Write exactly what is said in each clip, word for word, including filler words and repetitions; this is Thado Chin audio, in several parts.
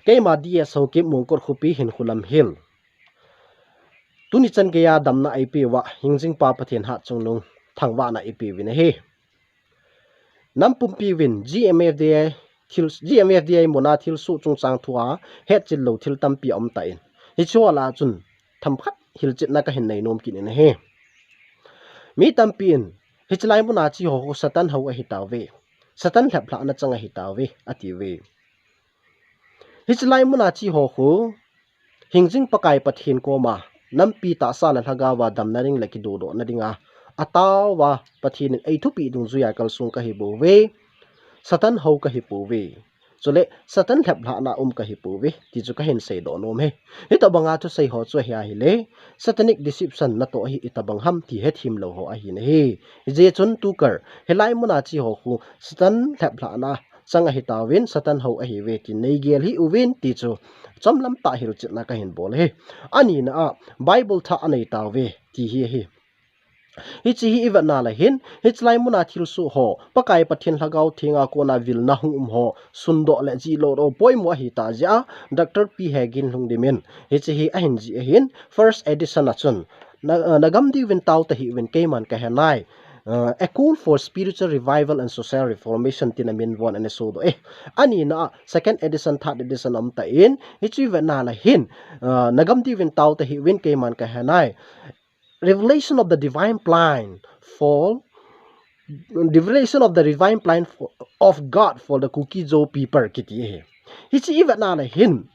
Keima D S Haokip Mongkot Khopi Hinkho Lamhil. Tuni chan geiya damna eipeuva, hingjing Pa Pathen hatchungnung thangvahna eipeuvin ahi. Nam pumpiuvin G M F D I thil, G M F D I muna thilsoh chungchang thua hetchil lou thil tampi aum tan. Hiche ho lah a chun themkhat hilchetna kahin neinom kit in ahi. Mi tampi in, hichelai muna che ho khu Satan hou ahitauve. Satan lheplhahna chang ahitauve, atiuve. Hichelai muna che ho khu, hingjing Pakai Pathen koma, nampi tahsa le lhagaova damna ding le kidodohna dinga ataova Pathen in eithupeh dungjuiya kalsong kahibouve. Satan hou kahipouve. Chule Satan lheplhahna um kahipouve, ti chu kahin seidoh nom e. Hitobanga thusei ho chu ahi ahile, satanic deception natoh hi itobang ham ti hethem lou ho ahi nahi. Hijeh chun tukal, hilai muna che ho khu Satan lheplhahna chang ahitauvin, Satan hou ahiuve ti neigel hih uvin ti chu chomlam tah hilchetna kahin bol e. Anina a, Bible thah aneitauve ti hi ahi. Hiche hi ivetna le hin, hichelai muna thilsoh ho, Pakai Pathen Lhagao Thenga kona vilna hung um ho, sundoh le jihdoh poimo ahitah jeh a, Doctor P Hegin Lhungdim in, hiche hi ahin jih ahin, first edition a chun, na, na gam diuvin tao tahih uvin keiman kahe nai, uh, A Call for Spiritual Revival and Social Reformation tin amin von ana sodoh e. Anina a, second edition, third edition aum tan, hiche ivetna le hin, uh, na gam diuvin tao tahih uvin keiman kahe nai, Revelation of the Divine Plan for, Revelation of the Divine Plan for, of God for the Kuki-Zo people kiti ahi. Hiche ivetna le hin,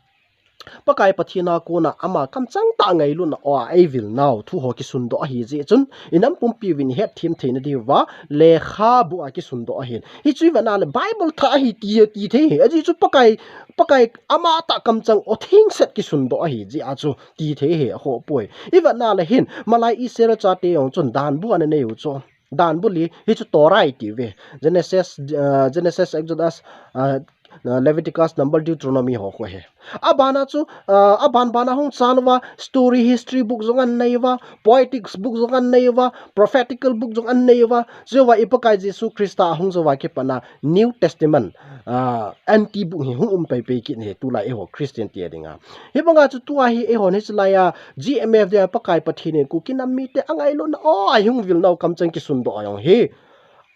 Pakai Pathen a kona ama kamchang tah ngailutna a eivil nau thu ho kisundoh ahi jeh chun, inam pumpiuvin ihethem theina diuva, lekhabu a kisundoh ahin. Hiche ivetna le Bible thah ahi ti, ti thei e. Ajeh chu Pakai, Pakai ama tah kamchang o thengset kisundoh ahi jeh a chu ti thei e, akhoh poi. Ivetna le hin, malai Israel chate jong chun danbu ana neiu chu. Danbu li, hichu Torah itiuve. Genesis, uh, Genesis, Exodus, uh, uh, Leviticus, Number, Deuteronomy ho khu ahi. Abana chu, uh, aban bana hung chan uva, story history book jong ana neiuva, poetics book jong ana neiuva, prophetical book jong ana neiuva, chua i Pakai Jesu Christa ahung jouva kipatna New Testament, uh, anti book hi hung um peipei kit ahi, tulai eiho Christian te dinga. Hibanga chu tua hi eihon hichelai a, G M F D I Pakai Pathen in Kuki nam mite angailutna a eihung vil nau kamchang kisundoh a jong hi,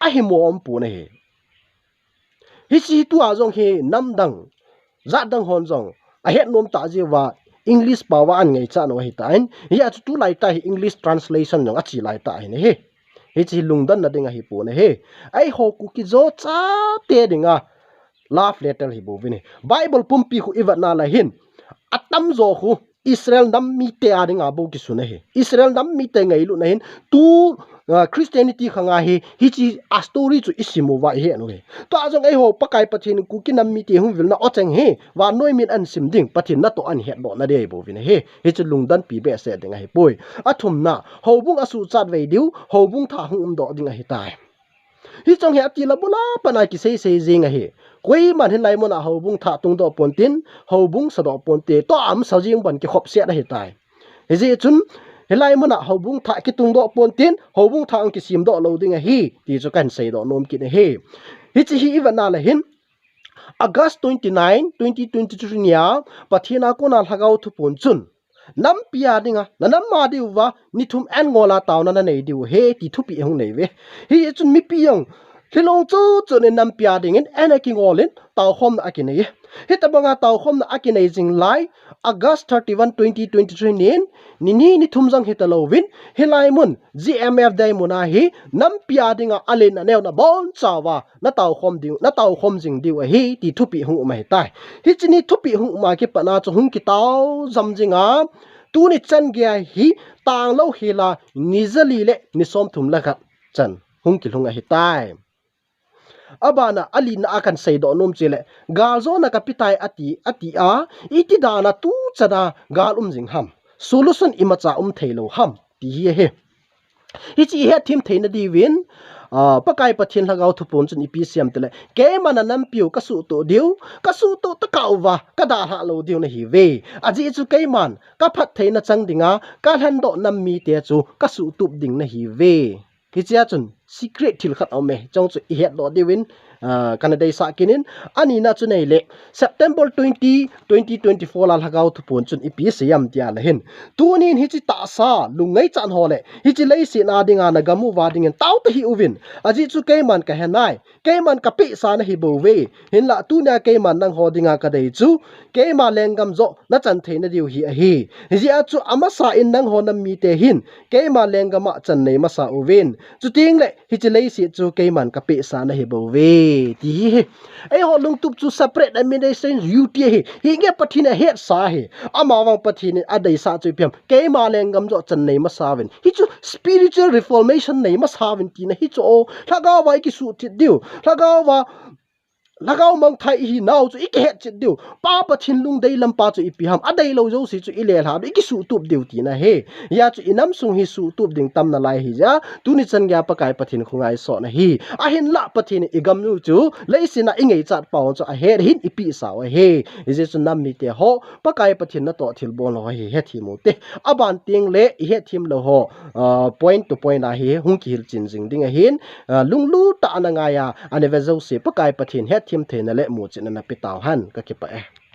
ahimo umpon ahi. Hiche hi tua jong hi namdang, jatdang hon jong ahet nom tah jeh uva English paova ana ngaichat nau ahitan, hia chu tulai tah hi English translation jong ache lai tah ahi nahi. Hiche hi lungdonna ding ahipon ahi. Eiho Kuki-Zo chate dinga love letter hibouve. Bible pumpi khu ivetna le hin, atamjo khu Israel nam mite a dinga bou kisun ahi. Israel nam mite ngailutna hin tu, uh, Christianity khanga hi, hiche a story chu isim uva ihet u ahi. Tua jong eiho Pakai Pathen Kuki nam mite hung vilna o cheng hi, vannoi min ana sim ding, Pathen natoh ana hetdohna ding ahibouve ahi. Hichu lungdonpi behseh ding ahipoi. Athumna, houbung asuhchat vei diu, houbung thah hung umdoh ding ahitai. Hiche jong hi atila bula pat a kiseisei jing ahi. Koiman hilai muna houbung thah tungdoh ponte, houbung sadoh ponte, tua umsa jing ban kikhopset ahitai. Hijeh chun, hilai muna houbung thah kitungdoh ponte, houbung thah hung kisemdoh lou ding ahi, ti chu kahin seidoh nom kit ahi. Hiche hi ivetna le hin, August twenty-nine, twenty twenty-three nia, Pathen a kona Lhagao thuphon chun, nampi a dinga, na nam a diuva, ni thum an ngol a taona nanei diu ahi, ti thupeh ahung nei uve. Hichun mipi jong, lhilou chu chu in nampi a dingin, ana kingol in, taokhomna akinei e. Hitobanga taokhomna akinei jing lai, August thirty-one, twenty twenty-three nin, ni ni ni thum jong hitalouvin, hilai mun, G M F D I muna hi, nampi a dinga alen aneo nabonchauva, nataokhom diu, nataokhom jing diu ahi, ti thupeh hung um ahitai. Hiche ni thupeh hung um a kipatna chu hung kitao jam jinga, tuni chan geiya hi tanglou hela, ni jali le ni somthum le khat chan hung kilhung ahitai. Abana, alina a kahin seidoh nom chu le, galjona kapetai ati, ati a, iti dana tuchana gal um jing ham. Solution imacha um theilou ham, ti hi ahi. Hiche ihetthem theina diuvin, ah, Pakai Pathen Lhagao thuphon chun ipi asei em tile, keiman nanampiu kasuhtoh diu, kasuhtoh tokah uva, kadalhah lou diu nahiuve. Ajeh chu keiman, kaphattheina chang dinga, kalhendoh nam mite chu, kasuhtup ding nahiuve. Hichea chun, secret thil khat aume, chujong chu ihetdoh diuvin, kana deisah kit in, anina chu nei le, September twenty, twenty twenty-four la Lhagao thuphon chun ipi asei em tia le hin. Tunin hiche tahsa, lungngaichat ho le, hiche leiset a dinga nagam uva dingin tao tahih uvin. Ajeh chu keiman kahe nai, keiman kapehsa nahi bouve. Hinlah tunia keiman nangho dinga kadei chu, keima lenggam joh nachan theina diu hi ahi. Hijeh a chu amasa in nangho nam mite hin, keima lenggam a chan nei masa uvin. Chuteng le, hiche leiset chu keiman kapehsa nahi bouve, ti hi. Eiho lungtup chu separate administration U T ahi. Hinge Pathen in ahetsa ahi. Amavang Pathen in adeisah chu ipi ham. Keima lenggam joh chan nei masa uvin. Hichu spiritual reformation nei masa uvin tina hichu o. Lhagao va ikisuhthip diu. Lhagao va Lhagao mangthah ihinau chu ikihetchet diu. Pa Pathen lungdei lampa chu ipi ham. Adeilou jouse chu ilelhah diu, ikisuhtup diu tina ahi. Hijeh chun inam sung hi suhtup ding tam nalai hijeh a, tuni chan geiya Pakai Pathen khongaisot nahi. Ahinlah Pathen in igam u chu, leiset a ingaichat pau chu ahet in ipehsau ahi. Hijeh chun nam mite ho, Pakai Pathen natoh thilbol ho hi hethem ute. Aban teng le ihethem lou ho, point to point a hi hung kihilchen jing ding ahin, lunglut tah a nangai a, ana ve jouse Pakai Pathen hethem theina le muchetna napeh tauhen, kakipah e.